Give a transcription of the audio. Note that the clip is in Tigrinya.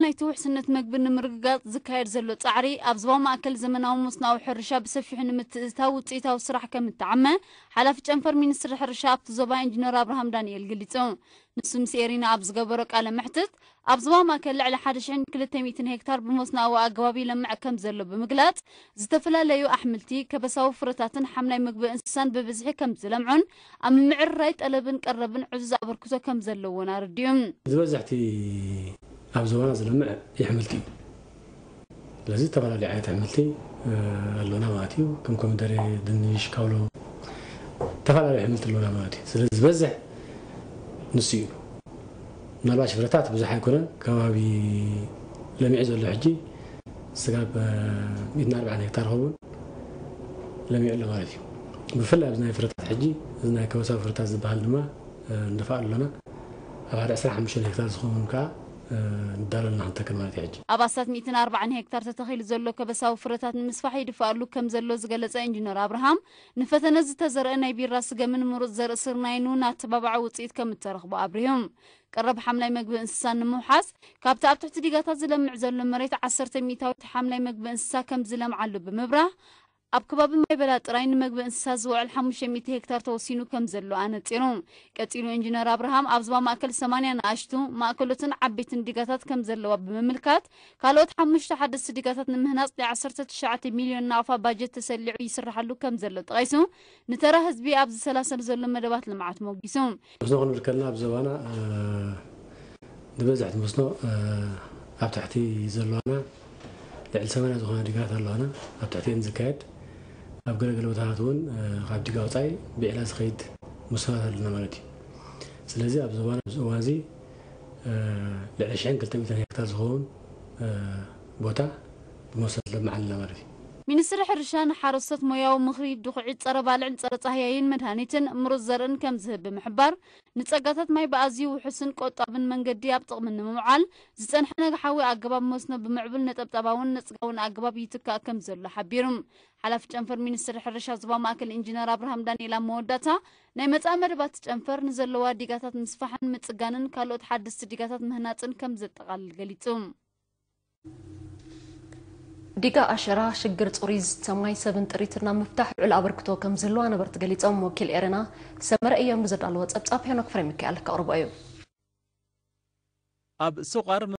ናይቲ ውሕስነት መግቢ ንምርግጋጽ ዝካየድ ዘሎ ጻዕሪ፣ ኣብ ዞባ ማእከል ዘመናዊ መስኖኣዊ ሕርሻ ብሰፊሑ ንምትእትታው ውጽኢታዊ ስራሕ ከም እተዓመ፣ ሓላፊ ጨንፈር ሚኒስትሪ ሕርሻ ኣብቲ ዞባ ኢንጂነር ኣብርሃም ዳንኤል ገሊጹ። ንሱ ምስ ኤሪና ኣብ ዝገበሮ ቃለ መሕትት፣ ኣብ ዞባ ማእከል ልዕሊ ሓደ ሽሕን ክልተ ሚእትን ሄክታር ብመስኖኣዊ ኣገባብ ይለምዕ ከም ዘሎ ብምግላጽ፣ ዝተፈላለዩ ኣሕምልቲ፣ ከበሳዊ ፍረታትን ሓምላይ ምግቢ እንስሳን ብብዝሒ ከም ዝለምዑን ኣብ ምምዕርራይ ጠለብን ቀረብን ዕዙዝ ኣበርክቶ ከም ዘለዎን ኣረዲኡ። ዝበዝሕ እቲ ኣብ ዞባና ዝለምዕ የሕምልቲ እዩ። ስለዚ ዝተፈላለዩ ዓይነት ኣሕምልቲ ኣለውና ማለት እዩ። ከም ኮሚደረ፣ ድንሽ፣ ካውሎ፣ ዝተፈላለዩ ኣሕምልቲ ኣለውና ማለት እዩ። ስለዚ ዝበዝሕ ንሱ እዩ። ምናልባት ሽፍረታት ብዙሕ ኣይኮነን። ከባቢ ለሚዑ ዘሎ ሕጂ ስጋብ ሚእትን ኣርባዕን ሄክታር ኸውን ለሚዑ ኣሎ ማለት እዩ። ብፍላይ ኣብዚ ናይ ፍረታት ሕጂ፣ እዚ ናይ ከበሳዊ ፍረታት ዝበሃል ድማ ንደፋእ ኣለና። ኣብ ሓደ ዕስራ ሓሙሽተ ሄክታር ዝኸውን ከዓ ንዳሎ ኣለና ክንተክል ማለት እዩ። ሕጂ ኣብ ኣስታት ሚእትን ኣርባዕን ሄክታር ተተኺሉ ዘሎ ከበሳዊ ፍረታት ንምስፋሕ ይድፋኣሉ ከም ዘሎ ዝገለጸ ኢንጂነር ኣብርሃም፣ ንፈተነ ዝተዘርአ ናይ ቢራ ስገምን ምሩጽ ዘርኢ ስርናይን እውን ኣተባባዒ ውጽኢት ከም እተረኽቦ ኣብሪሁ። ቀረብ ሓምላይ መግቢ እንስሳ ንምውሓስ፣ ካብቲ ኣብ ትሕቲ ዲጋታት ዝለምዕ ዘሎ መሬት ዓሰርተ ሚእታዊት ሓምላይ መግቢ እንስሳ ከም ዝለምዓሉ ብምብራህ፣ ኣብ ከባቢ ማይበላ ጥራይ ንምግቢ እንስሳ ዝውዕል ሓሙሽተ ሚእቲ ሄክታር ተወሲኑ ከም ዘሎ ኣነጺሩ። ቀጺሉ ኢንጂነር ኣብርሃም፣ ኣብ ዞባ ማእከል ሰማንያ ንኣሽቱ፣ ማእከሎትን ዓበይትን ዲጋታት ከም ዘለዋ ብምምልካት፣ ካልኦት ሓሙሽተ ሓደስቲ ዲጋታት ንምህናጽ ናይ ዓሰርተ ትሽዓተ ሚልዮን ናቕፋ ባጀት ተሰሊዑ ይስራሓሉ ከም ዘሎ ጠቒሱ፣ ንተራ ህዝቢ ኣብ ዝሰላሰል ዘሎ መደባት ልምዓት ሞጊሱ። መስኖ ክንብል ከለና ኣብ ዞባና፣ እ፣ ንበዝሕ እቲ መስኖ፣ እ፣ ኣብ ትሕቲ ዘለዋና ልዕሊ ሰማንያ ዝኾና ዲጋታት ኣለዋና። ኣብ ትሕቲኤን ዝካየድ፣ ኣብ ገለገለ ቦታታት እውን፣ እ፣ ካብ ዲጋ ወጻኢ ብዒላ ዝኸይድ መስኖታት ኣለና ማለት እዩ። ስለዚ ኣብ ዞባና ኣብዚ እዋን እዚ፣ እ፣ ልዕሊ ሽሕን ክልተ ሚእትን ሄክታር ዝኸውን፣ እ፣ ቦታ ብመስኖ ለምዓልና ማለት እዩ። ሚኒስትሪ ሕርሻ ንሓረስቶት ሞያዊ ምኽሪ፣ ድኹዒ፣ ጸረ ባልዕን ጸረ ጻህያይን መድሃኒትን ምሩጽ ዘርእን ከም ዝህብ ብምሕባር፣ ንጸጋታት ማይ ብኣዝዩ ውሑስን ቆጣብን መንገዲ ኣብ ጥቕሚ ንምውዓል፣ ዝጸንሐ ነግሓዊ ኣገባብ መስኖ ብምዕቡል ነጠብጣባውን ነጽጋውን ኣገባብ ይትካእ ከም ዘሎ ሓቢሩ። ሓላፊ ጨንፈር ሚኒስትሪ ሕርሻ ዞባ ማእከል ኢንጂነር ኣብርሃም ዳንኤል ኣብ መወዳእታ፣ ናይ መጻኢ መደባት ጨንፈር ንዘለዋ ዲጋታት ምስፋሕን ምጽጋንን ካልኦት ሓደስቲ ዲጋታት ምህናጽን ከም ዘጠቓልል ገሊጹ። ዲጋ ኣሸራ ሽግር ጽሩይ ዝስተ ማይ ሰብን ጥሪትን ኣብ ምፍታሕ ልዑል ኣበርክቶ ከም ዝህልዋ ነበርቲ ገሊጾም። ወኪል ኤረና ሰመረ እዮም ንዘዳለዎ ጸብጻብ ሄኖክ ፍሬ ሚካኤል ከቕርቦ እዩ። ኣብ ሰቋር